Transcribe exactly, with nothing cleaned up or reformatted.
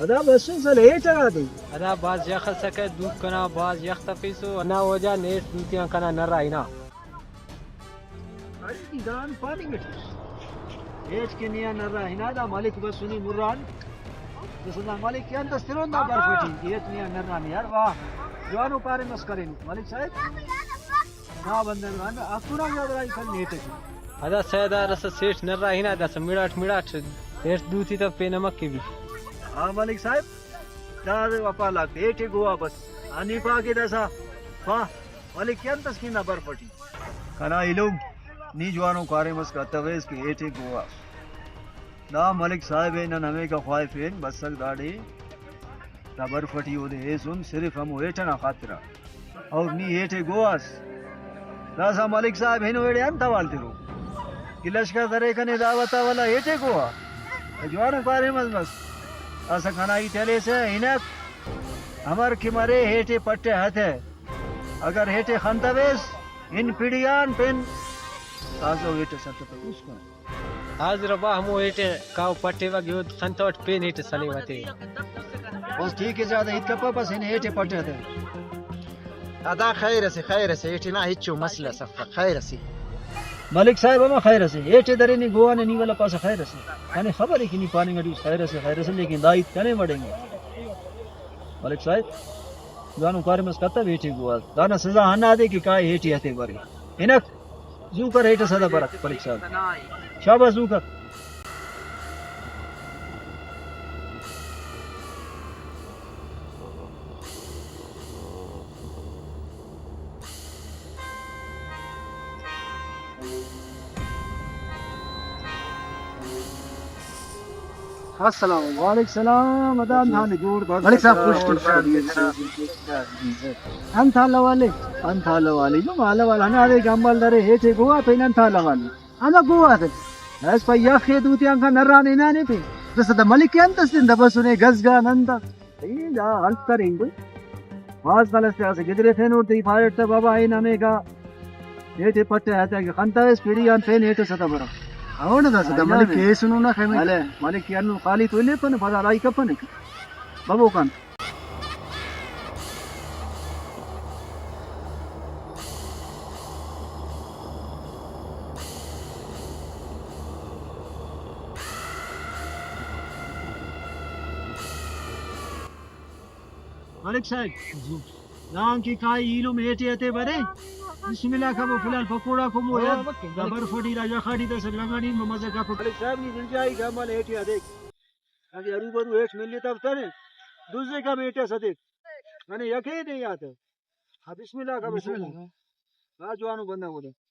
ادا بسوس ہلے ہیٹ ئنا دے۔ ادا بھاز یخ ئسکہ، دوک کنا بھاز یخ تفیسو، ہندا وجہ نیٹ دوتیان کنا نرا ہنا۔ ارے ٹی دان پاننگ ٹی۔ ہیٹ کہ نیا نرا ہنا دا ملک بسنے مران۔ بس دا ملک کہ انت اس ترون دا برف ٹی۔ ہیٹ نیا نرا نے یار واہ۔ جوانو کاریم اس کرینو ملک صاحب۔ دا بندغ آن ہفتونہ زیادہ راہی کن ہیٹ ٹی۔ ادا سیدار اس سیٹ نرا ہنا داسہ مڑاٹ مڑاٹ ہیٹ دوتی تہ پین امک کہ بھی۔ ہاں ملک صاحب۔ دادے وفا لاک ہیٹے گوا بس۔ ہنی پاکے داسہ۔ پا۔ ولے کہ انت اس کہ نا برف ٹی۔ کنا ایلم، نی جوانو کاریم اس کتویس کہ ہیٹے گوا۔ دا ملک صاحب ءِ نن ہمیکا خواہفین بسک داڑے دا برف ٹی اودے ہیسن صرف ہمو ہیٹ ئنا خاطرا۔ اور نی ہیٹے گوا اس۔ داسہ ملک صاحب ہنو ایڑے انت حوال ترو کہ لشکر درے کنے دعوت آ ولا ہیٹے گوا۔ جوانو کاریم اس بس۔ داسہ کنا ہیت ہلیسہ ہنک۔ امر کہ مرے ہیٹے پٹہ ہتہ۔ اگر ہیٹے خنتویس، ہن پڑی آن پین تازہ ہیٹ ئس ہتتو، پوسکن۔ حاضر با ہمو ہیٹے کاو پٹیوہ گیو خنتوٹ پین ہیٹ ئس ہلیوہ تے۔ بس ٹھیک ہے، زیادہ ہیت کپہ، بس ہن ہیٹے پٹہ تے۔ ادا خیر اسے، خیر اسے، ہیٹے نا ہچو مسئلہ اس افک، خیر اسے۔ ملک صاحب ہمہ خیر اسے، ہیٹے درے نی گوا نے نی ولا پاسہ خیر اسے۔ کنے خبر ہے کہ نی پاننگ اٹی خیر اسے، خیر اسے، لیکن دا ہیت کنے مڑینگے۔ ملک صاحب، جوانو کاریم اس کتو ہیٹے گوا۔ دانا سزا ہندادے کہ کائے ہیٹے ہتے برے۔ ہنک، زو کر ہیٹ ئس ادا برک ملک صاحب۔ شاباش زو کر۔ السلام علیکم۔ وعلیکم السلام، ادا انت حال جوڑ بس۔ ملک صاحب، خوش تخ۔ انت حال حوال ءِ؟ انت حال حوال ءِ؟ نم حال حوال ہندا دے کہ امبل درے ہیٹے گوا پین انت حال حوال ءِ؟ ہندا گوا سے۔ بس پہ یخ ءِ دوتیان کا نران ہنانے پہ۔ داسہ دا ملک کہ انت اس تین دا بسنے گزگان انت۔ ای دا ہلک کرینگ بھئی۔ بھاز خلس تے اسہ گدریفینٹ تہ ای پاریٹ تہ بابا ہن ہمیکا ہیٹے پٹہ ہتہ کہ خنتویس پڑی آن پین ہیٹ ئس تہ برو۔ اوڑ داسہ دا ملک کہ ایسنو نا خیمے۔ ولے ملک کہ ہندن خالی تو الیپنہ، پدا راہی کپنہ کہ ببو کان۔ ملک صاحب، جی۔ دانکہ کائے ایلم ہیٹے ہتے برے۔ بسم اللہ کبو فی الحال پکوڑا کمو ہاں، یار۔ اوکے، دا ملک۔ برف ٹی دا یخ ٹی داسہ لنگڑی مزہ کپو۔ ملک صاحب، نی دنجائی کہ عمل ہیٹے ہدیک۔ اگہ ہرو برو ہیٹ ملی تفتنے، دزے کم ہیٹے ہدیک۔ ننے یکے نے یات۔ ہاں، بسم اللہ کبو بسم اللہ۔ کمو۔ ہاں، جوانو بندغ اودے۔